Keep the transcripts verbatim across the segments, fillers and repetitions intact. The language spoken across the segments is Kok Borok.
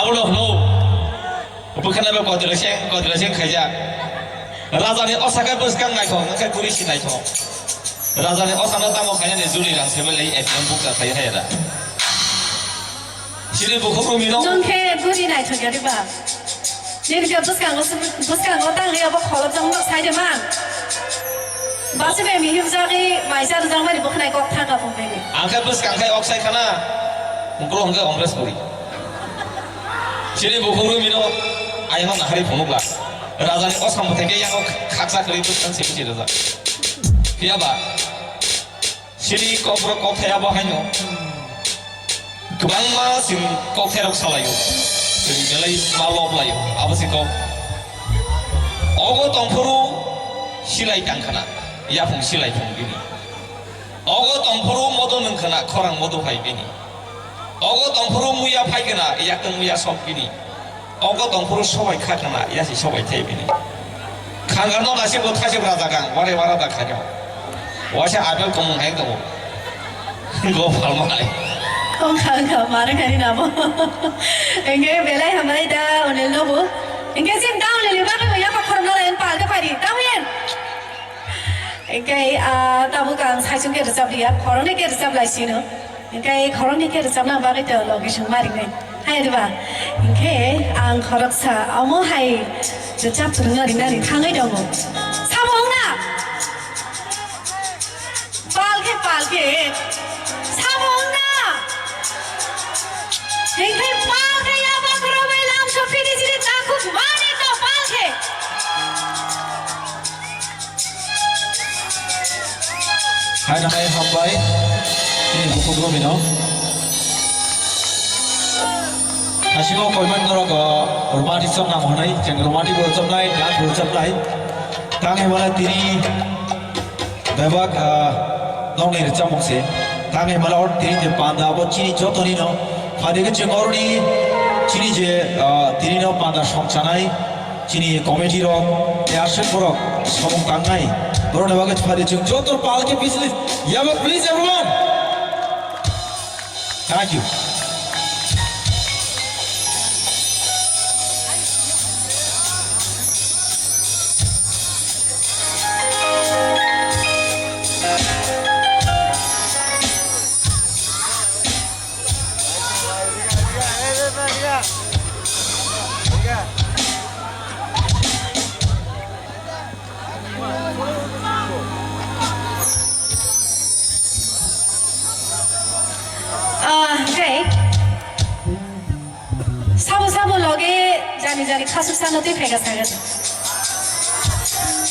Ulo hwno. Bwkhana be kodre se, kodre se khaijak. Rajani osa khe bwskang naithok, hwnkhe kuri si naithok. Rajani osa no tamo khainani juli rang se belai ekdom bukcha khai hai da. Sini bukhuk rumi no. Nwng khe guri naithok ya diba? Nini khe bwskango, bwskango tangwi abo kholopjak nok sai de man. Basi be mihim jagwi maisa rwjak mani bwkhnai kok thang ka phung nini. Ang khe bwskang khai ok sai khana. Bro hwnkhe Omresh Puri. Sini bukhuk rumi no ayang nahari phunukla. Rajani osa mwthai khe yang khaksa khri bwskang se bisi rwjak. Phiya ba? Sini kokborok kokthai abo haino kwbangma chwng kokthairok salaio, chwng belai ma lob laio, abo se kok. Ogo tongphuru silai tang khna, yaphung silai thung bini. Ogo tongphuru modo nwng khna, khorang modo phai bini. Ogo tongphuru muya phai khna, yaktwng muya sok bini. Ogo tongphuru sobai kha khna, yasi sobai thai bini. Khangar no nasi bo thasik raja kang, ware wara da khaino. Waisa apel komung hai tongo. Go phalma hai. Kong kha kha, mara khani namo. Engke belai hambai da, Onel no bo. Engke sim da, Onel ni bagwi bo yako khorokno lain pal de pari, da yen. Engke, ah, tabuk ang saisung ke rwchap liya, khoroknwi ke rwchap lai sino. Hingke khoroknwi khe rwchapna bagwi to logi swngma ringnai. Hai diba? Hingke ang khoroksa omo hai rwchap phwrwngna ringnani thangwi tongo. Sabo wngna? Pal khe, pal khe. Sabo wngna? Hingke pal khe ya bakro bai lam so phini chini takhuk mani to pal khe. Hai na hai hambai. Ini buku dua mino. Asimo koiman norok, uh, romantic song nang honai, jeng romantic bo chomnai, dance bo chomnai. Tang himala tini bebak, uh, nong ni recham mokse. Tang himala or tini je panda bo chini joto ni no. Phadi ke chengorni chini je, uh, tini no panda song chanai. Chini committee rok, tei aswk borok samung tangnai, borokni bagwi phari chwng joto palki bisli yaba, please everyone. Thank you. Ah, okay. Sabo sabo loge jani jani khasuk sano twi phaika saga.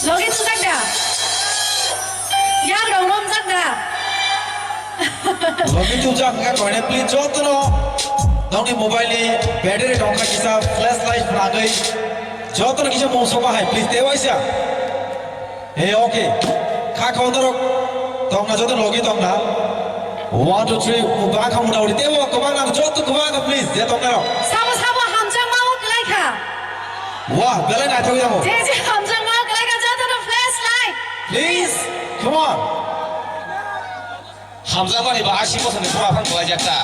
Loge tujak da? Yak rong romjak da? Logi tubjak wngkha koine, please jotono nokni mobile ni battery tongkha kisa flashlight phwnangwi jotono kisa mung sokma hai, please, tei waisa. Hey, okay. Kha khao norok tongna joto logi tongna. One, two, three, ba kha muna uri tei bo kwbang nang joto kwbang kha, please, je tongna rok. Sabo sabo hamjakma o kwlai kha. Wah, belai naithok yango. Je je hamjakma o kwlai kha jotono flashlight. Please, come on. Hamjakmani ba asi bosoni bura phang kwlaijak ta.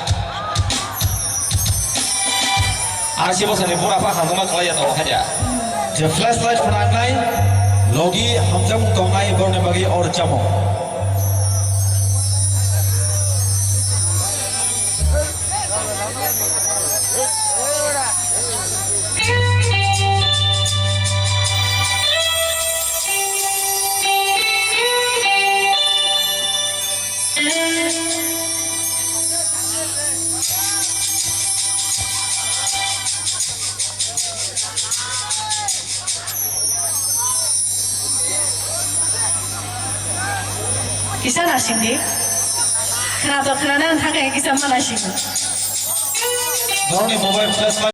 Asi bosoni bura phang hamjakma kwlaiya tongo haja. Je flashlight phwnangnai logi hamjakmung tongnai borokni bagwi or chamung. Kisa nasing di. Khna to khna nang thang kisa ma nasing. Borokni mobile flashlight.